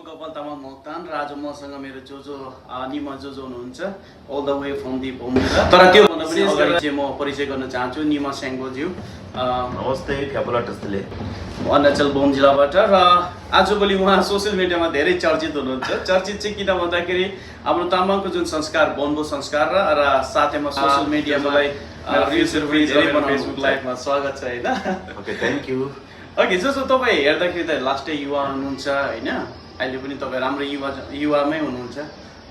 गोपाल तामाङ मोक्तान र आज मसँग मेरो निमा जोजो हुनुहुन्छ all the way from the बोम्बेला। तर त्यो भन्दा पनि अगाडि चाहिँ म परिचय गर्न चाहन्छु निमा स्याङ्गोज्यू। नमस्ते फ्याबुला टस्ले अरुणाचल बोम जिल्लाबाट र आजभोलि उहाँ सोसियल मिडियामा धेरै चर्चित हुनुहुन्छ। चर्चित चाहिँ किन भन्दाखेरि हाम्रो तामाङको जुन संस्कार बोन्बो संस्कार र साथैमा सोसियल मिडियामालाई रिल्सहरु पनि धेरै बनाउनु फेसबुक लाइभमा स्वागत छ हैन। Okay thank you. ओके जस्तो तपाईँ हेर्दाखेरि त लास्टै युवा हुनुहुन्छ हैन, अहिले पनि तपाईँ राम्रो युवामै हुनुहुन्छ।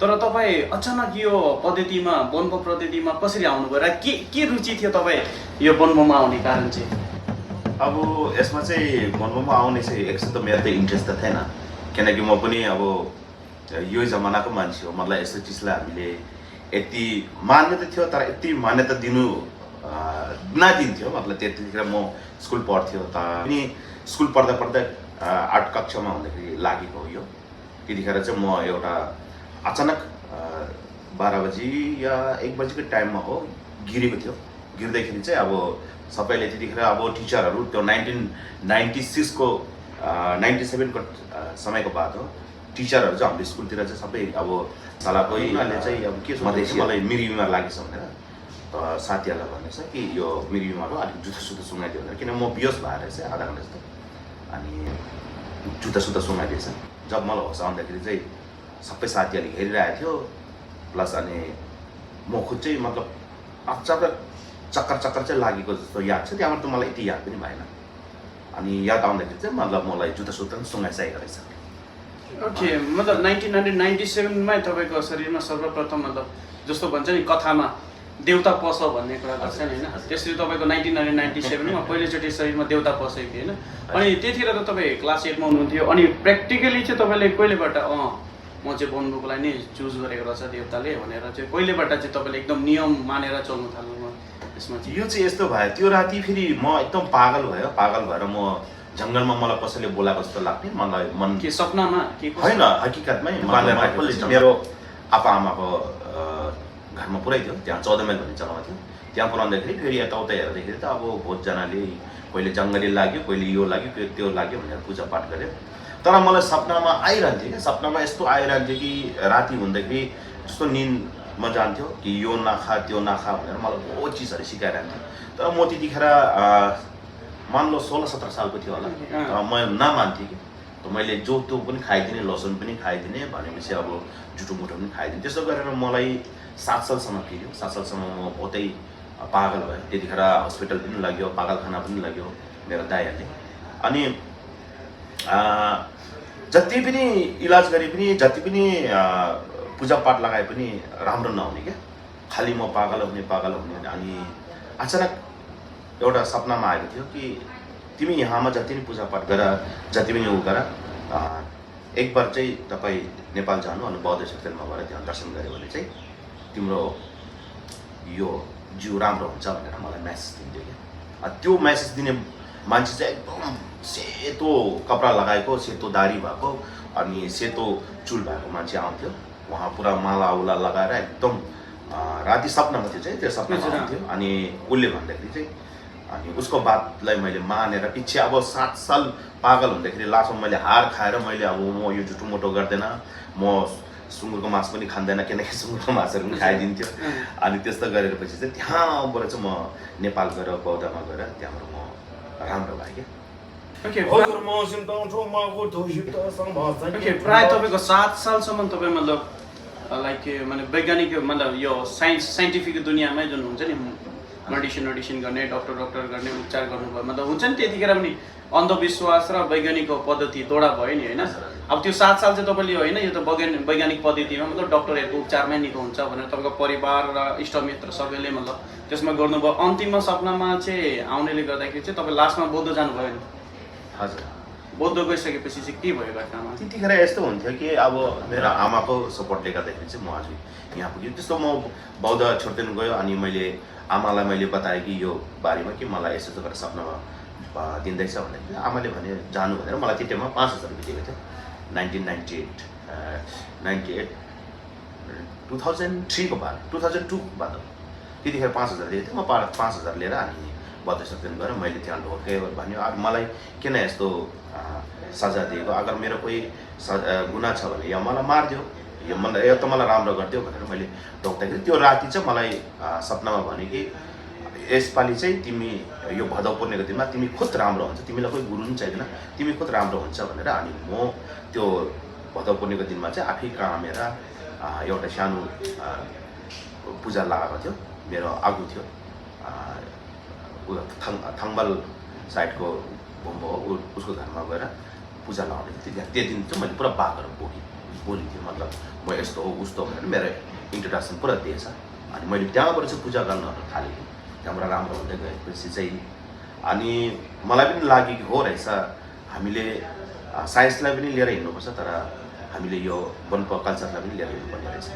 तर तपाईँ अचानक यो पद्धतिमा बोन्बो पद्धतिमा कसरी आउनुभयो र के रुचि थियो तपाईँ यो बोन्बोमा आउने कारण चाहिँ? अब यसमा चाहिँ बोन्बोमा आउने चाहिँ एक त मेरो त इन्ट्रेस्ट त थिएन, किनकि म पनि अब यो जमानाको मान्छे हो। मतलब यस्तो चिजलाई हामीले यति मान्यता थियो तर यति मान्यता दिनु नदिन्थ्यो। मतलब त्यतिखेर म स्कुल पढ्थ्यो पनि स्कुल पढ्दा पढ्दा 8 कक्षामा हुँदाखेरि लागेको हो यो। त्यतिखेर चाहिँ म एउटा अचानक 12 बजी या 1 बजीको टाइममा हो गिरेको थियो। गिर्दाखेरि चाहिँ अब सबैले त्यतिखेर अब टिचरहरू त्यो 1996 को 97 को समयको बात हो। टिचरहरू चाहिँ हाम्रो स्कुलतिर चाहिँ सबै अब साला कोहीले चाहिँ अब के सोच्दैछ मलाई मिरी बिमार लागेछ भनेर साथीहरूलाई भनेछ कि यो मिरी बिमार हो, अलिक जुत्ता सुत्ता सुँगाइदियो भनेर। किन म बिहोस भएर चाहिँ आधा घन्टा जस्तो अनि जुत्ता सुत्ता सुँगाइदिएछ। जब मलाई होस आउँदाखेरि चाहिँ सबै साथीहरूले हेरिरहेको थियो। प्लस अनि म खुद चाहिँ मतलब चक्कर चाहिँ लागेको जस्तो याद छ। त्यहाँबाट त मलाई यति याद पनि भएन। अनि याद आउँदाखेरि चाहिँ मतलब मलाई जुत्ता सुत्ता पनि सुँगाइसकेको रहेछ। ओके, मतलब 1997 मा तपाईँको शरीरमा सर्वप्रथम मतलब जस्तो भन्छ नि कथामा देउता पस भन्ने कुरा गर्छ नि हैन, त्यसरी तपाईँको 1997 मा पहिलोचोटि शरीरमा देउता पसेको थियो हैन। अनि त्यतिखेर त तपाईँ क्लास 8 मा हुनुहुन्थ्यो। अनि प्र्याक्टिकली चाहिँ तपाईँले कहिलेबाट म चाहिँ बोन्बोको लागि नै चुज गरेको रहेछ देउताले भनेर चाहिँ कहिलेबाट चाहिँ तपाईँले एकदम नियम मानेर चल्नु थाल्नु यसमा चाहिँ? यो चाहिँ यस्तो भयो, त्यो राति फेरि म एकदम पागल भएर म जङ्गलमा मलाई कसैले बोलाएको जस्तो लाग्ने। मलाई मन के सपनामा के होइन, हकिकतमै मेरो आप्पा आमाको घरमा पुऱ्याइदियो। त्यहाँ 14 माइल भन्ने जग्गामा थियो। त्यहाँ पुऱ्याउँदाखेरि फेरि यताउता हेर्दाखेरि त अब बहुतजनाले कहिले जङ्गली लाग्यो, कहिले यो लाग्यो, कहिले त्यो लाग्यो भनेर पूजापाठ गऱ्यो। तर मलाई सपनामा आइरहन्थ्यो क्या, सपनामा यस्तो आइरहन्थ्यो कि राति हुँदाखेरि जस्तो निन्दमा जान्थ्यो कि यो नखा त्यो नखा भनेर मलाई बहुत चिजहरू सिकाइरहन्थ्यो। तर म त्यतिखेर मान लो 16-17 सालको थियो होला। म नमान्थेँ कि त मैले जो त्यो पनि खाइदिने, लसुन पनि खाइदिने, भनेपछि अब जुठो मुठो पनि खाइदिने। त्यसो गरेर मलाई 7 सालसम्म फिर्यो। 7 सालसम्म म बहुतै पागल भएँ। त्यतिखेर हस्पिटल पनि लाग्यो, पागलखाना पनि लाग्यो मेरो दाइहरूले। अनि जति पनि इलाज गरे पनि, जति पनि पूजापाठ लगाए पनि राम्रो नहुने क्या, खालि म पागल हुने। अनि अचानक एउटा सपनामा आएको थियो कि तिमी यहाँमा जति पनि पूजापाठ गर, जति पनि उ गर, एक बार चाहिँ तपाईँ नेपाल जानु अनि बौद्ध शक्तिमा गएर त्यहाँ दर्शन गऱ्यो भने चाहिँ तिम्रो यो जिउ राम्रो हुन्छ भनेर मलाई म्यासेज दिन्थ्यो क्या। त्यो म्यासेज दिने मान्छे चाहिँ एकदम सेतो कपडा लगाएको, सेतो दारी भएको अनि सेतो चुल भएको मान्छे आउँथ्यो। उहाँ पुरा माला उला लगाएर एकदम राति सपनामा थियो चाहिँ, त्यो सपनामा आउँथ्यो। अनि उसले भन्दाखेरि चाहिँ अनि उसको बातलाई मैले मानेर पछि अब 7 साल पागल हुँदाखेरि लास्टमा मैले हार खाएर मैले अब म यो जुठो मोटो गर्दैन, म सुँगुरको मासु पनि खाँदैन, किनकि सुँगुरको मासुहरू पनि खाइदिन्थ्यो। अनि त्यस्तो गरेर पछि चाहिँ त्यहाँबाट चाहिँ म नेपाल गएर बौद्धमा गएर त्यहाँबाट म राम्रो भएँ क्या। ओके, प्रायः तपाईँको 7 सालसम्म तपाईँ मतलब लाइक माने वैज्ञानिक मतलब यो साइन्टिफिक दुनियाँमै जुन हुन्छ नि मेडिसिन गर्ने, डक्टर गर्ने, उपचार गर्नुभयो। मतलब हुन्छ नि त्यतिखेर पनि अन्धविश्वास र वैज्ञानिक पद्धति तोडा भयो नि हैन। अब त्यो 7 साल चाहिँ तपाईँले होइन यो त वैज्ञानिक पद्धतिमा मतलब डक्टरहरूको उपचारमै निको हुन्छ भनेर तपाईँको परिवार र इष्टमित्र सबैले मतलब त्यसमा गर्नुभयो। अन्तिममा सपनामा चाहिँ आउनेले गर्दाखेरि चाहिँ तपाईँ लास्टमा बौद्ध जानुभयो नि? हजुर, बौद्ध गइसकेपछि चाहिँ के भयो घटनामा? त्यतिखेर यस्तो हुन्थ्यो कि अब मेरो आमाको सपोर्टले गर्दाखेरि चाहिँ म आज यहाँ पुगेँ। त्यस्तो म बौद्ध छोड्दैन गयो। अनि मैले आमालाई मैले बताएँ कि यो बारेमा कि मलाई यस्तो गरेर सपनामा दिँदैछ भन्दाखेरि आमाले भने जानु भनेर मलाई त्यो टाइममा 5000 रुपियाँ दिएको थियो। 1998 2003 को बाद 2002 को बाद त्यतिखेर 5000 दिएको थियो। म 5000 लिएर अनि बौद्ध शक्तिमा गएर मैले त्यहाँ ढोकेँ भन्यो। अब मलाई किन यस्तो सजा दिएको अगर मेरो कोही गुनाह छ भने या मलाई मारिदियो या त मलाई राम्रो गरिदियो भनेर मैले ढोक्दाखेरि त्यो राति चाहिँ मलाई सपनामा भने कि यसपालि चाहिँ तिमी यो भदौ पूर्णिमाको दिनमा तिमी खुद राम्रो हुन्छ तिमीलाई कोही गुरु पनि चाहिँदैन तिमी खुद राम्रो हुन्छ भनेर अनि म त्यो भदौ पूर्णिमाको दिनमा चाहिँ आफै कामेर एउटा सानो पूजा लगाएको थियो मेरो आगु थियो थङबल साइडको भुम्बो हो उसको घरमा गएर पूजा लगाउने थियो त्यो दिन चाहिँ मैले पुरा बाघहरू बोलिन्थेँ मतलब म यस्तो हो उस्तो भनेर मेरो इन्ट्रोडक्सन पुरा दिएछ अनि मैले त्यहाँबाट चाहिँ पूजा गर्न थालेँ त्यहाँबाट राम्रो हुँदै गएपछि चाहिँ अनि मलाई पनि लाग्यो कि हो रहेछ हामीले साइन्सलाई पनि लिएर हिँड्नुपर्छ तर हामीले यो वनप कल्चरलाई पनि लिएर हिँड्नुपर्ने रहेछ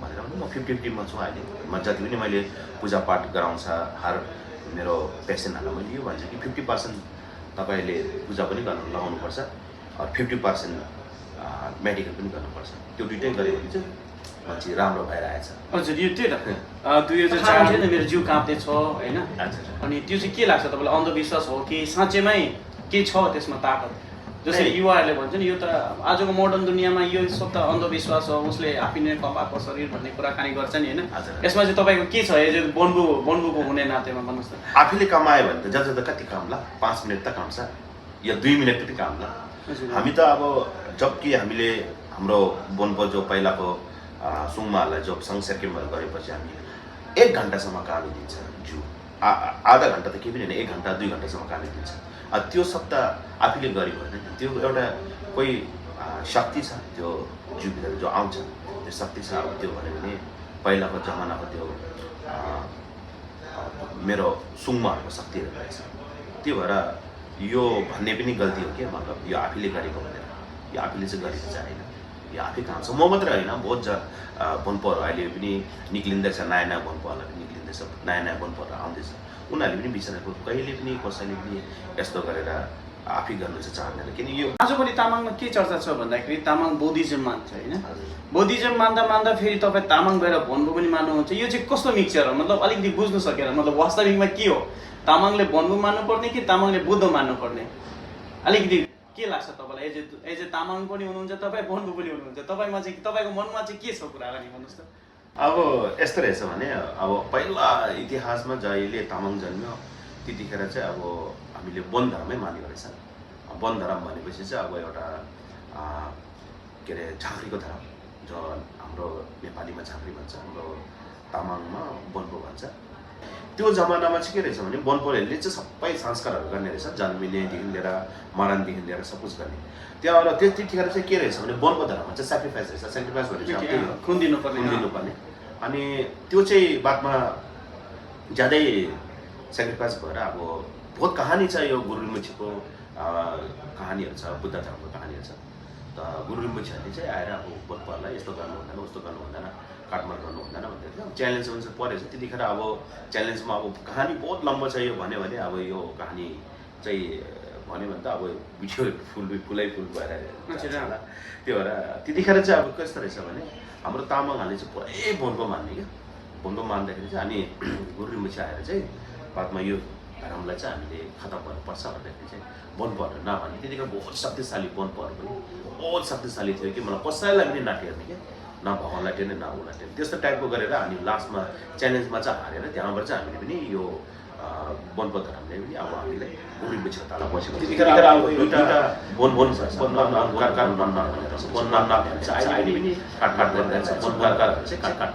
भनेर म 50-50मा छु अहिले म जति पनि मैले पूजापाठ गराउँछ हर मेरो पेसेन्टहरूलाई मैले यो भन्छु कि 50% तपाईँले पूजा पनि गर्न लगाउनुपर्छ 50% मेडिकल पनि गर्नुपर्छ त्यो दुइटै गऱ्यो भने चाहिँ मान्छे राम्रो भएर आएछ हजुर यो त्यही त 2004 थियो मेरो जिउ काँप्दै छ होइन अनि त्यो चाहिँ के लाग्छ तपाईँलाई अन्धविश्वास हो कि साँच्चैमै के छ त्यसमा ताकत जसरी युवाहरूले भन्छ नि यो त आजको मोडर्न दुनियाँमा यो सब त अन्धविश्वास हो उसले आफै नै कपाएको शरीर भन्ने कुराकानी गर्छ नि होइन यसमा चाहिँ तपाईँको के छ यो बन्बुको हुने नातेमा भन्नुहोस् त आफैले कमायो भने त जति कति कामला 5 मिनट त काम्छ या 2 मिनट पनि कामला हामी त अब जबकि हामीले हाम्रो वनपो जो पहिलाको सुङमाहरूलाई जो सँगसर्किमहरू गरेपछि हामी 1 घन्टासम्म काम दिन्छ जिउ आधा घन्टा त केही पनि होइन 1 घन्टा 2 घन्टासम्म काम दिन्छ त्यो सब त आफैले गऱ्यो भने त्यो एउटा कोही शक्ति छ त्यो जिउभित्र जो आउँछ त्यो शक्ति छ अब त्यो भन्यो भने पहिलाको जमानाको त्यो मेरो सुङमाहरूको शक्तिहरू रहेछ त्यो भएर यो भन्ने पनि गल्ती हो कि मतलब यो आफैले गरेको भनेर यो आफैले चाहिँ गरेको चाहिँ होइन यो आफै काम छ म मात्रै होइन बहुत वनपोहरू अहिले पनि निक्लिँदैछ नयाँ नयाँ वनपोहरूलाई पनि निक्लिँदैछ नयाँ नयाँ वनपोहरू आउँदैछ उनीहरूले पनि बिचराको कहिले पनि कसैले पनि यस्तो गरेर आफै गर्नु चाहिँ चाहँदैन किन यो आजभोलि तामाङमा के चर्चा छ भन्दाखेरि तामाङ बुद्धिज्म मान्छ होइन बुद्धिज्म मान्दा फेरि तपाईँ तामाङ भएर भन्बु पनि मान्नुहुन्छ यो चाहिँ कस्तो मिक्सचर हो मतलब अलिकति बुझ्नु सकेर मतलब वास्तविकमा के हो तामाङले भन्बु मान्नुपर्ने कि तामाङले बुद्ध मान्नुपर्ने अलिकति के लाग्छ तपाईँलाई एज ए तामाङ पनि हुनुहुन्छ तपाईँ भन्बु पनि हुनुहुन्छ तपाईँमा चाहिँ तपाईँको मनमा चाहिँ के छ कुरालाई नि भन्नुहोस् त अब यस्तो रहेछ भने अब पहिला इतिहासमा जहिले तामाङ जन्म्यो त्यतिखेर चाहिँ अब हामीले वन धर्मै मानेको रहेछ वन धर्म भनेपछि चाहिँ अब एउटा के अरे झाँक्रीको धर्म जो हाम्रो नेपालीमा झाँक्री भन्छ हाम्रो तामाङमा वनपो भन्छ त्यो जमानामा चाहिँ के रहेछ भने वनपोहरूले चाहिँ सबै संस्कारहरू गर्ने रहेछ जन्मिनेदेखि लिएर मरणदेखि लिएर सब कुछ गर्ने त्यहाँबाट त्यतिखेर चाहिँ के रहेछ भने वनको धर्ममा चाहिँ सेक्रिफाइस रहेछ सेक्रिफाइस भनेपछि खुन दिनुपर्ने अनि त्यो चाहिँ बादमा ज्यादै सेक्रिफाइस भएर अब बहुत कहानी छ यो गुरु रिम्पोछेको कहानीहरू छ बुद्ध धर्मको कहानीहरू छ त गुरु रिम्पोछेहरूले चाहिँ आएर अब वनपोहरूलाई यस्तो गर्नु हुँदैन उस्तो गर्नु हुँदैन काटमार गर्नु हुँदैन भन्दै च्यालेन्ज हुन्छ परेछ त्यतिखेर अब च्यालेन्जमा अब कहानी बहुत लम्बो छ यो भन्यो भने अब यो कहानी चाहिँ भन्यो भने त अब भिडियो फुलै फुल भएर त्यो भएर त्यतिखेर चाहिँ अब कस्तो रहेछ भने हाम्रो तामाङहरूले चाहिँ पुरै वनको मान्ने क्या वनको मान्दाखेरि चाहिँ अनि गुरु रिम्पोछे आएर चाहिँ बादमा यो धर्मलाई चाहिँ हामीले खतम गर्नुपर्छ भन्दाखेरि चाहिँ वनपोहरू नभन्ने त्यतिखेर बहुत शक्तिशाली वनपोहरू पनि बहुत शक्तिशाली थियो कि मलाई कसैलाई पनि नटेर्ने क्या न भगवान्लाई टेर्ने न उसलाई टेर्ने त्यस्तो टाइपको गरेर अनि लास्टमा च्यालेन्जमा चाहिँ हारेर त्यहाँबाट चाहिँ हामीले पनि यो वनको धर्मले पनि अब हामीलाई गुरु रिम्पोछेको तल बसेको त्यतिखेर अब दुईवटा वन अहिले पनि काटकाट गरिरहेको छ वनकारहरू चाहिँ काटकाट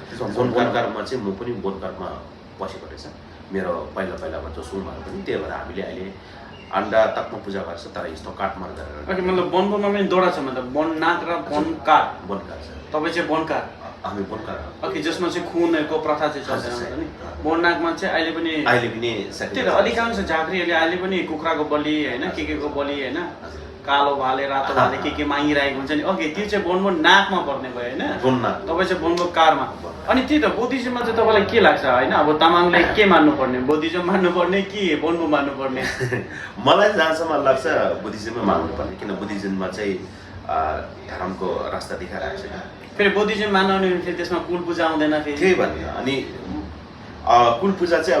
त्यसमा वनकारमा चाहिँ म पनि वनकारमा बसेको रहेछ मेरो पहिलाको जो सुङमाहरू पनि त्यही भएर हामीले अहिले अन्डा तकमा पूजा गर्छ तर यस्तो काटमार गरेर मतलब वनपोमा पनि दोडा छ मतलब वननाग र वनकार छ तपाईँ चाहिँ वनकार हामी वनकार जसमा चाहिँ खुनको प्रथा चाहिँ चल्छ नि वननागमा चाहिँ अहिले पनि त्यही त अधिकांश झाँक्रीहरूले अहिले पनि कुखुराको बलि होइन के को बलि होइन कालो भाले रातो भाले के मागिरहेको हुन्छ नि ओके त्यो चाहिँ वनको नाकमा पर्ने भयो होइन तपाईँ चाहिँ वनको कारमा अनि त्यही त बुद्धिज्ममा चाहिँ तपाईँलाई के लाग्छ होइन अब तामाङले के मान्नुपर्ने बुद्धिज्म मान्नुपर्ने कि वनको मान्नुपर्ने मलाई जहाँसम्म लाग्छ बुद्धिज्ममै मान्नुपर्ने किन बुद्धिज्ममा चाहिँ धर्मको रास्ता देखाइरहेको छ फेरि बुद्धिज्म मान्नु भने फेरि त्यसमा कुल पूजा आउँदैन फेरि त्यही भन्ने अनि कुल पूजा चाहिँ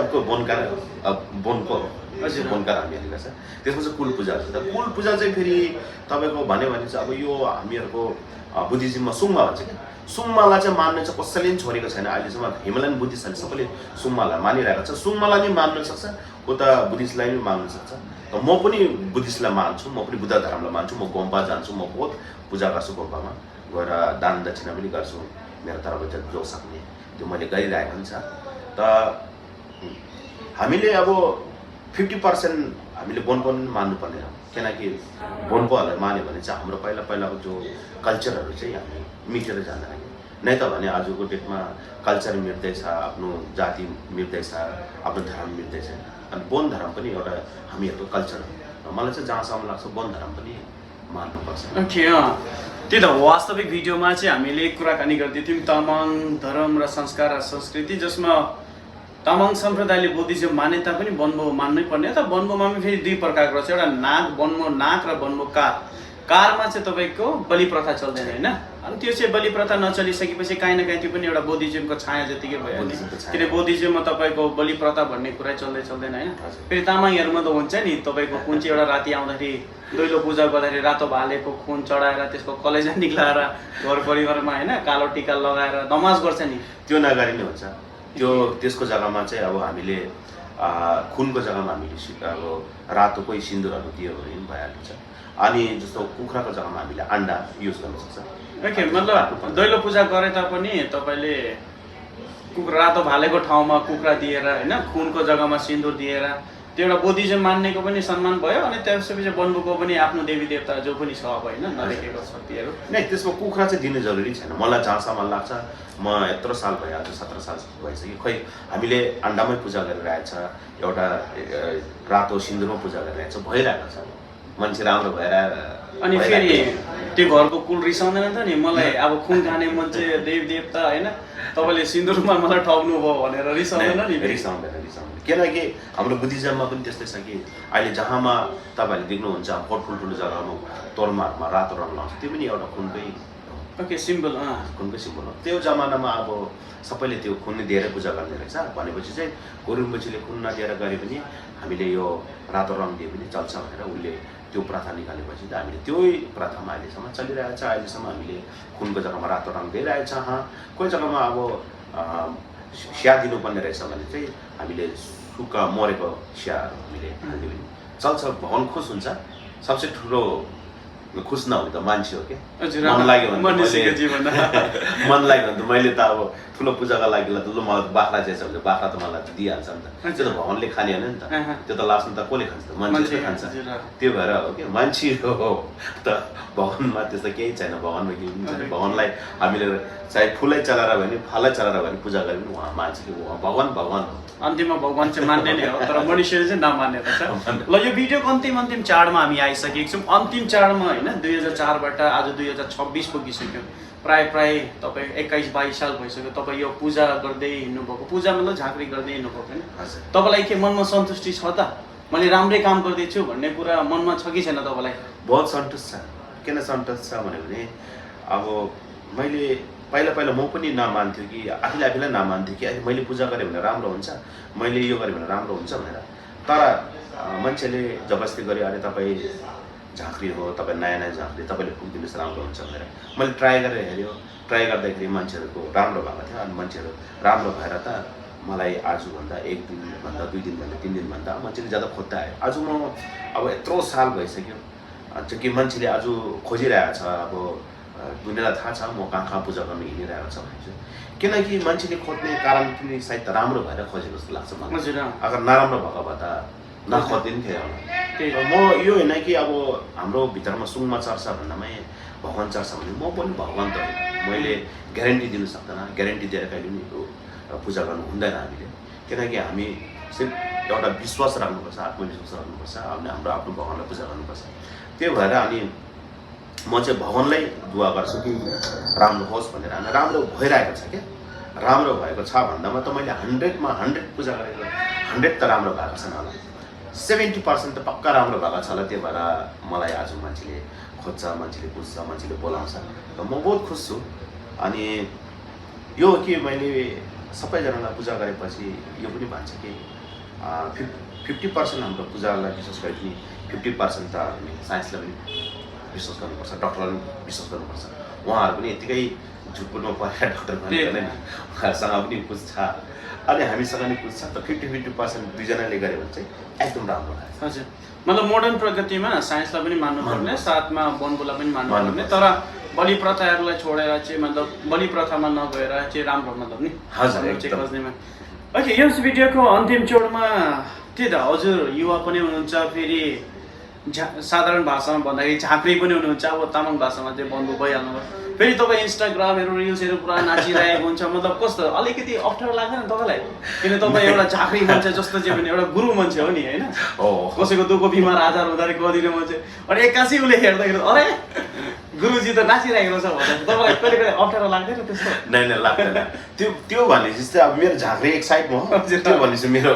अब वनको हजुर। बनकार हामीहरूले गर्छ। त्यसमा चाहिँ कुल पूजा हुन्छ। कुल पूजा चाहिँ फेरि तपाईँको भन्यो भने चाहिँ अब यो हामीहरूको बुद्धिज्ममा सुङमा भन्छ क्या। सुङमालाई चाहिँ मान्ने चाहिँ कसैले पनि छोडेको छैन अहिलेसम्म। हिमालयन बुद्धिस्टहरूले सबैले सुङमालाई मानिरहेको छ। सुङमालाई नि मान्न सक्छ, उता बुद्धिस्टलाई पनि मान्न सक्छ। त म पनि बुद्धिस्टलाई मान्छु, म पनि बुद्ध धर्मलाई मान्छु। म गुम्बा जान्छु, म बहुत पूजा गर्छु गुम्बामा गएर, दान दक्षिणा पनि गर्छु मेरो तर्फबाट जो सक्ने त्यो मैले गरिरहेको हुन्छ। त हामीले अब 50% हामीले बोन्पो पनि मान्नुपर्ने हो, किनकि बोन्पोहरूलाई मान्यो भने चाहिँ हाम्रो पहिलाको जो कल्चरहरू चाहिँ हामी मिटेर जाँदैन कि। नै त भने आजको डेटमा कल्चर मिट्दैछ, आफ्नो जाति मिट्दैछ, आफ्नो धर्म मिट्दैछ। अनि बोन धर्म पनि एउटा हामीहरूको कल्चर हो। मलाई चाहिँ जहाँसम्म लाग्छ बोन धर्म पनि मान्नुपर्छ। ओके, त्यही त वास्तविक भिडियोमा चाहिँ हामीले कुराकानी गर्दै थियौँ तामाङ धर्म र संस्कार र संस्कृति, जसमा तामाङ सम्प्रदायले बुद्धिज्म माने तापनि बनमो मान्नै पर्ने। त बनमोमा पनि फेरि दुई प्रकारको रहेछ, एउटा नाग बनमो नाग र बनमो कार। कारमा चाहिँ तपाईँको बलि प्रथा चल्दैन होइन। अनि त्यो चाहिँ बलि प्रथा नचलिसकेपछि काहीँ न काहीँ त्यो पनि एउटा बुद्धिज्मको छाया जतिकै भयो। किन बुद्धिज्ममा तपाईँको बलि प्रथा भन्ने कुरा चल्दैन होइन। फेरि तामाङहरूमा त हुन्छ नि तपाईँको कुन चाहिँ एउटा राति आउँदाखेरि दैलो पूजा गर्दाखेरि रातो भालेको खुन चढाएर त्यसको कलेजा निकालेर घर परिवारमा होइन कालो टिका लगाएर नमाज गर्छ नि, त्यो नगरी नै हुन्छ। त्यो त्यसको जग्गामा चाहिँ अब हामीले खुनको जग्गामा हामीले अब रातो कोही सिन्दुरहरू दियो भने पनि भइहाल्छ। अनि जस्तो कुखुराको जग्गामा हामीले अन्डा युज गर्न सक्छ। ओके, मतलब दैलो पूजा गरे तापनि तपाईँले कुखुरा रातो भालेको ठाउँमा कुखुरा दिएर होइन, खुनको जग्गामा सिन्दुर दिएर त्यो एउटा बुद्धिज्म मान्नेको पनि सम्मान भयो। अनि त्यसपछि बनबुको पनि आफ्नो देवी देवता जो पनि छ अब होइन, नदेखेको शक्तिहरू नै त्यसमा कुखुरा चाहिँ दिनु जरुरी छैन। मलाई जहाँसम्म लाग्छ, म यत्रो साल भयो, आज 17 साल भइसक्यो, खोइ हामीले अन्डामै पूजा गरिरहेछ, एउटा रातो सिन्दुरमा पूजा गरिरहेछ, भइरहेको छ। मान्छे राम्रो भएर अनि फेरि त्यो घरको कुल रिसाउँदैन त नि, मलाई अब खुन खाने मान्छे देवी देवता होइन, तपाईँले सिन्दुरमा मलाई ठग्नु भयो भनेर रिसाउँदैन नि? रिसाउँदैन। किनकि हाम्रो बुद्धिज्ममा पनि त्यस्तै छ कि अहिले जहाँमा तपाईँहरूले देख्नुहुन्छ ठुल्ठुलो जग्गामा तोर्माहरूमा रातो रङ लाउँछ, त्यो पनि एउटा खुनकै ओके सिम्बल, खुनकै सिम्बल हो। त्यो जमानामा अब सबैले त्यो खुन दिएर पूजा गर्ने रहेछ भनेपछि चाहिँ गुरुङबुछीले खुन नदिएर गरे पनि हामीले यो रातो रङ दिए पनि चल्छ भनेर उसले त्यो प्रथा निकालेपछि त हामीले त्यही प्रथामा अहिलेसम्म चलिरहेछ। अहिलेसम्म हामीले खुनको जग्गामा रातो रङ दिइरहेछ। कोही जग्गामा अब स्या दिनुपर्ने रहेछ भने चाहिँ हामीले सुक्खा मरेको स्याहरू हामीले हालिदियो भने चल्छ। भगवान खुस हुन्छ। सबसे ठुलो खुस नहुने त मान्छे हो क्या। मन लाग्यो भने त मैले त अब ठुलो पूजाको लागि त ल मलाई बाख्रा चाहिँ छ भने बाख्रा त मलाई दिइहाल्छ नि त। त्यो त भगवानले खाने होइन नि त, त्यो त लास्टमा त कसले खान्छ त, मान्छेले खान्छ। त्यो भएर हो कि मान्छे हो त, भगवानमा त्यस्तो केही छैन। भगवानमा केही पनि छैन। भगवानलाई हामीले चाहे फुलै चलाएर भने फलै चलाएर भने पूजा गरे पनि उहाँ मान्छेले उहाँ भगवान हो। अन्तिममा भगवान चाहिँ मान्ने नै हो, तर मनुष्यले चाहिँ नमान्ने रहेछ। ल यो भिडियोको अन्तिम चाडमा हामी आइसकेको छौँ। अन्तिम चाडमा होइन 2004बाट आज 2026 पुगिसक्यो। प्राय तपाईँ 21-22 साल भइसक्यो तपाईँ यो पूजा गर्दै हिँड्नुभएको। पूजा मतलब झाँक्री गर्दै हिँड्नुभएको होइन। तपाईँलाई के मनमा सन्तुष्टि छ त, मैले राम्रै काम गर्दैछु भन्ने कुरा मनमा छ कि छैन तपाईँलाई? बहुत सन्तुष्ट छ। किन सन्तुष्ट छ भने अब मैले पहिला म पनि नमान्थ्यो कि आफैलाई नमान्थ्यो कि मैले पूजा गरेँ भने राम्रो हुन्छ, मैले यो गरेँ भने राम्रो हुन्छ भनेर। तर मान्छेले जबरजस्ती गरे अरे तपाईँ झाँक्री हो, तपाईँ नयाँ झाँक्री, तपाईँले पुगिदिनुहोस् राम्रो हुन्छ भनेर मैले ट्राई गरेर हेऱ्यो। ट्राई गर्दाखेरि मान्छेहरूको राम्रो भएको थियो। अनि मान्छेहरू राम्रो भएर त मलाई आजभन्दा 1 दिनभन्दा 2 दिनभन्दा 3 दिनभन्दा मान्छेले ज्यादा खोज्दा आयो। आज म अब यत्रो साल भइसक्यो कि मान्छेले आज खोजिरहेको छ। अब दुनियाँलाई थाहा छ म कहाँ पूजा गर्न हिँडिरहेको छ भने चाहिँ, किनकि मान्छेले खोज्ने कारण पनि सायद राम्रो भएर खोजेको जस्तो लाग्छ मलाई। अगर नराम्रो भएको भए त नखोज्दिन थियो होला। म यो होइन कि अब हाम्रो भित्रमा सुनमा चर्छ भन्दामै भगवान चर्छ भने म पनि भगवान त मैले ग्यारेन्टी दिन सक्दैन। ग्यारेन्टी दिएर कहिले पनि पूजा गर्नु हुँदैन हामीले। किनकि हामी सिर्फ एउटा विश्वास राख्नुपर्छ, आत्मविश्वास राख्नुपर्छ, हाम्रो आफ्नो भगवानलाई पूजा गर्नुपर्छ। त्यो भएर अनि म चाहिँ भगवानलाई दुआ गर्छु कि राम्रो होस् भनेर। अनि राम्रो भइरहेको छ क्या। राम्रो भएको छ भन्दामा त मैले 100मा 100 पूजा गरेको 100 त राम्रो भएको छैन होला, 70% त पक्का राम्रो भएको छ होला। त्यो भएर मलाई आज मान्छेले खोज्छ, मान्छेले बुझ्छ, मान्छेले बोलाउँछ। र म बहुत खुस छु। अनि यो कि मैले सबैजनालाई पूजा गरेपछि यो पनि भन्छ कि 50% हाम्रो पूजालाई विश्वास गरे पनि 50% त हामी साइन्सलाई पनि विश्वास गर्नुपर्छ, डक्टरलाई पनि विश्वास गर्नुपर्छ। उहाँहरू पनि यत्तिकै झुटपुटमा परेर डक्टर पनि होइन, उहाँहरूसँग पनि पुज्छ अनि हामीसँग पनि पुज्छ। त 50-50% दुईजनाले गऱ्यो भने चाहिँ एकदम राम्रो लाग्छ। हजुर, मतलब मोडर्न प्रगतिमा साइन्सलाई पनि मान्नुपर्ने, साथमा वनबुलाई पनि मान्नुपर्ने, तर बलि प्रथाहरूलाई छोडेर चाहिँ मतलब बलि प्रथामा नगएर चाहिँ राम्रो मतलब नि हजुर खोज्नेमा। ओके, यस भिडियोको अन्तिम चोडमा त्यही त हजुर युवा पनि हुनुहुन्छ, फेरि साधारण भाषामा भन्दाखेरि झाँक्री पनि हुनुहुन्छ। अब तामाङ भाषामा चाहिँ बन्धु भइहाल्नु भयो। फेरि तपाईँ इन्स्टाग्रामहरू रिल्सहरू पुरा नाचिरहेको हुन्छ, मतलब कस्तो अलिकति अप्ठ्यारो लाग्दैन तपाईँलाई? किन तपाईँ एउटा झाँक्री मान्छे जस्तो चाहिँ पनि एउटा गुरु मान्छे हो नि होइन, कसैको दुःख बिमार आजार हुँदाखेरि कदिने मान्छे, अनि एक्कासी उसले हेर्दाखेरि अरे गुरुजी त नाचिरहेको छ भन्दा तपाईँलाई कहिले कहिले अप्ठ्यारो लाग्दैन त्यस्तो? नै लाग्दैन। त्यो भनेपछि चाहिँ अब मेरो झाँक्री एक साइडमा हो, त्यो भनेपछि मेरो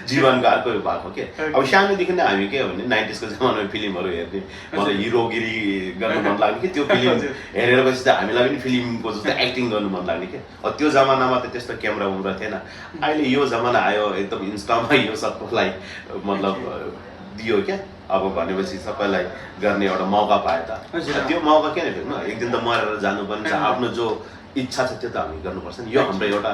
जीवनको अर्को भएको के। अब सानोदेखि नै हामी के हो भने 90s को जमानामा फिल्महरू हेर्ने, मलाई हिरोगिरी गर्नु मन लाग्ने कि त्यो फिल्म हेरेर पछि चाहिँ हामीलाई पनि फिल्मको जस्तो एक्टिङ गर्नु मन लाग्ने कि। अब त्यो जमानामा त त्यस्तो क्यामेरा उम्रा थिएन। अहिले यो जमाना आयो, एकदम इन्स्टामा यो सबैलाई मतलब दियो क्या। अब भनेपछि सबैलाई गर्ने एउटा मौका पायो त, त्यो मौका किन फेर्नु? एक दिन त मरेर जानुपर्ने छ। आफ्नो जो इच्छा छ त्यो त हामी गर्नुपर्छ नि। यो हाम्रो एउटा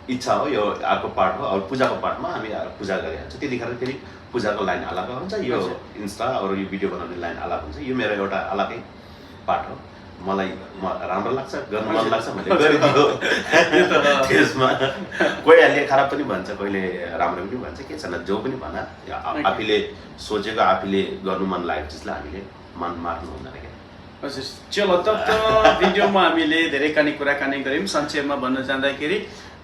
इच्छा हो, यो अर्को पार्ट हो। अब पूजाको पार्टमा हामी पूजा गरिहाल्छ, त्यतिखेर फेरि पूजाको लाइन अलग हुन्छ, यो इन्स्टा अरू यो भिडियो बनाउने लाइन अलग हुन्छ। यो मेरो एउटा अलगै पार्ट हो। मलाई राम्रो लाग्छ, गर्नु मन लाग्छ, मैले गरिदियो। त्यसमा कोही अहिले खराब पनि भन्छ, कोहीले राम्रो पनि भन्छ, के छैन, जो पनि भन। आफूले सोचेको आफूले गर्नु मन लागेको चिजलाई हामीले मन मार्नु हुँदैन क्या। हजुर, चलो त भिडियोमा हामीले धेरै कुराकानी गऱ्यौँ। संक्षेपमा भन्न जाँदाखेरि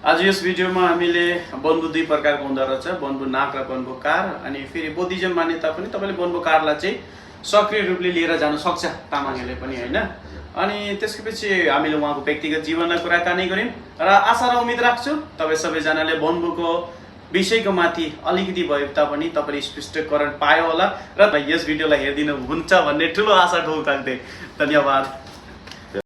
आज यस भिडियोमा हामीले बन्बु दुई प्रकारको हुँदो रहेछ, बन्बु नाग र बन्बु कार। अनि फेरि बुद्धिज्म मान्यता पनि तपाईँले बन्बु कारलाई चाहिँ सक्रिय रूपले लिएर जानु सक्छ तामाङहरूले पनि होइन। अनि त्यसपछि हामीले उहाँको व्यक्तिगत जीवनमा कुराकानी गऱ्यौँ र आशा र उम्मिद राख्छु तपाईँ सबैजनाले बन्बुको विषयको माथि अलिकति भए तापनि तपाईँले स्पष्टीकरण पायो होला र यस भिडियोलाई हेरिदिनु हुन्छ भन्ने ठुलो आशा ढोकाउँदै। धन्यवाद।